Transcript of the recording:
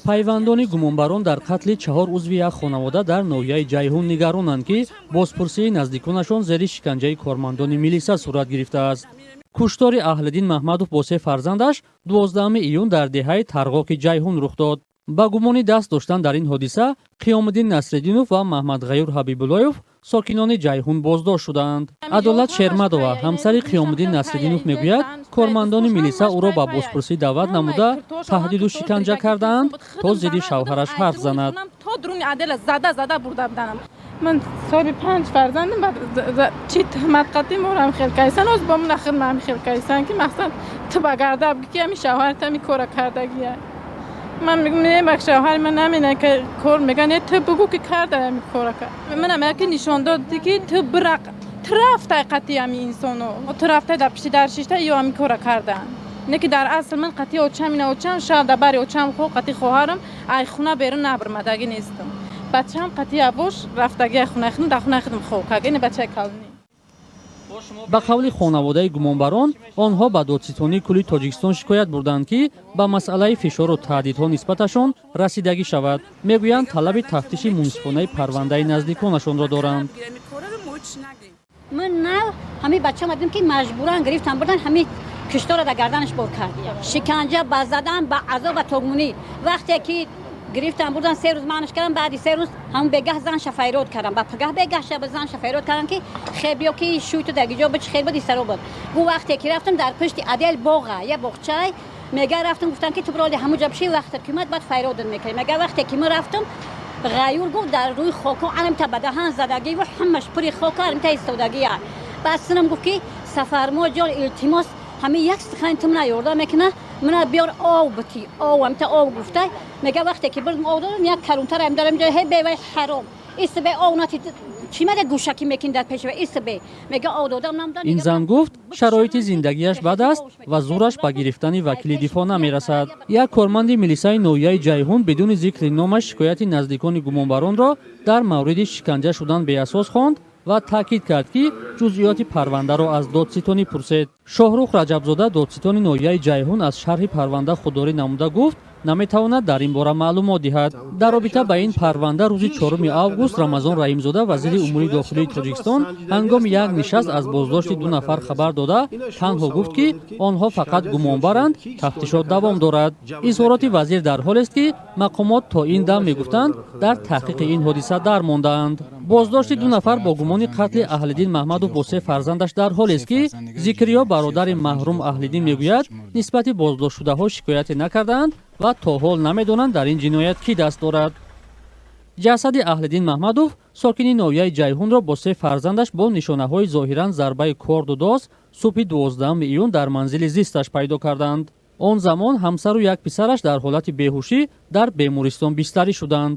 Пайвандони гумонбарон дар қатли чаҳор узви як хонавода дар ноҳияи Ҷайҳун нигаронанд, ки бозпурсии наздиконашон зери шиканҷаи кормандони милиса сурат гирифтааст. Куштори Аҳлиддин Маҳмадов бо се фарзандаш 12 июн дар деҳаи Тарғоки Ҷайҳун рух дод. Ба гумони даст доштан дар ин ҳодиса Қиёмуддин Насриддинов ва Маҳмадғаюр Ҳабибуллоев, сокинони Ҷайҳун, боздошт шудаанд. Адолат Шермадова, ҳамсари Қиёмуддин Насриддинов, мегӯяд, кормандони милиса ӯро ба бозпурсӣ даъват намуда, таҳдиду шиканҷа кардаанд, то зидди шавҳараш ҳарф занад. То дуруни отдела зада зада бурда буданам. Ман соҳиби панҷ фарзандам. Чӣ туҳмат қатӣ морам хел кайсан, оз бо мана хидмам хел кайсан, ки мақсад ту ба гарда бги, ки ами шавҳарат ами кора кардагия. Ман мегум, не, бак шавҳари ман намена ки кор мега, не, ту бугу, ки карда ами кора кард. Манам яки нишон дод, ки ту бирақ, ту рафтай қатӣ ами инсоно, ту рафтай, дар пишти дар шишта ё ами кора кардан. Не ки дар асл ман қатӣ очам, ина очам шаб дар бари очам хо, қатӣ хоҳарам ай хуна берун набурмадагӣ нестам. Бачаам қатӣ абош рафтаги ай хунаи худам, дар хунаи худам хоб кард, ини бачаи калонӣ. Ба қавли хонаводаи гумонбарон, онҳо ба Додситонии кулли Тоҷикистон шикоят бурданд, ки ба масъалаи фишору таҳдидҳо нисбаташон расидагӣ шавад. Мегӯянд, талаби тафтиши мунсифонаи парвандаи наздиконашонро доранд. Ман нав ҳамин бачам дидем, ки маҷбуран гирифтан бурдан, ҳамин киштора дар гарданаш бор кард, шиканҷа, ба задан, ба азоб, ба тогмунӣ. Вақте ки гирифтан бурдан, 3 рӯз манаш кардам. Баъди 3 рӯз ҳамун бегаҳ занша файрод кардам. Ба пагаҳ бегаҳ шаба занша файрод кардам, ки хеб биё, ки шӯйту дагиҷо бич хел буд, истаро буд. Гу вақте ки рафтам, дар пушти отдел боға, я боғчай мега, рафтам, гуфтам, ки ту бироли ҳамуҷа биши, вақте ки омад, баъд файродат мекардем. Мега, вақте ки мо рафтам, Ғаюр гуфт, дар рӯи хоко аламта ба даҳан задагӣ ва ҳамаш пури хока, аламта истодагия. Баъд синам гуфт, ки Сафармо ҷон, илтимос, ҳамин як стакани ту мана ёрдам мекуна, мана биёр ов бити, ов, амта ов гуфта. Мега, вақте ки бурдам, ов додам, як карунтара ам дарам ҷо, ҳе бевай ҳаром истбе, ов нати, чӣ мада гӯшакӣ мекин дар пешва истбе. Мега, ов додам, намдан. Ин зан гуфт, шароити зиндагиаш бад аст ва зӯраш ба гирифтани вакили дифоъ намерасад. Як корманди милисаи ноҳияи Ҷайҳун бидуни зикри номаш шикояти наздикони гумонбаронро дар мавриди шиканҷа шудан беасос хонд ва таъкид кард, ки ҷузъиёти парвандаро аз додситонӣ пурсед. Шоҳрух Раҷабзода, додситони ноҳияи Ҷайҳун, аз шарҳи парванда худдорӣ намуда, гуфт, наметавонад дар ин бора маълумот диҳад. Дар робита ба ин парванда рӯзи 4 август Рамазон Раҳимзода, вазири умури дохилии Тоҷикистон, ҳангоми як нишаст аз боздошти ду нафар хабар дода, танҳо гуфт, ки онҳо фақат гумонбаранд, тафтишот давом дорад. Изҳороти вазир дар ҳолест, ки мақомот то ин дам мегуфтанд, дар таҳқиқи ин ҳодиса дармондаанд. Боздошти ду нафар бо гумони қатли Аҳлиддин Маҳмадов бо се фарзандаш дар ҳолест, ки Зикриё, бародари маҳрум Аҳлиддин, мегӯяд, нисбати боздоштшудаҳо шикояте накардаанд ва то ҳол намедонанд, дар ин ҷиноят кӣ даст дорад. Ҷасади Аҳлиддин Маҳмадов, сокини ноҳияи Ҷайҳунро, бо се фарзандаш бо нишонаҳои зоҳиран зарбаи корду дос субҳи 12 июн дар манзили зисташ пайдо карданд. Он замон ҳамсару як писараш дар ҳолати беҳушӣ дар бемористон бистарӣ шуданд.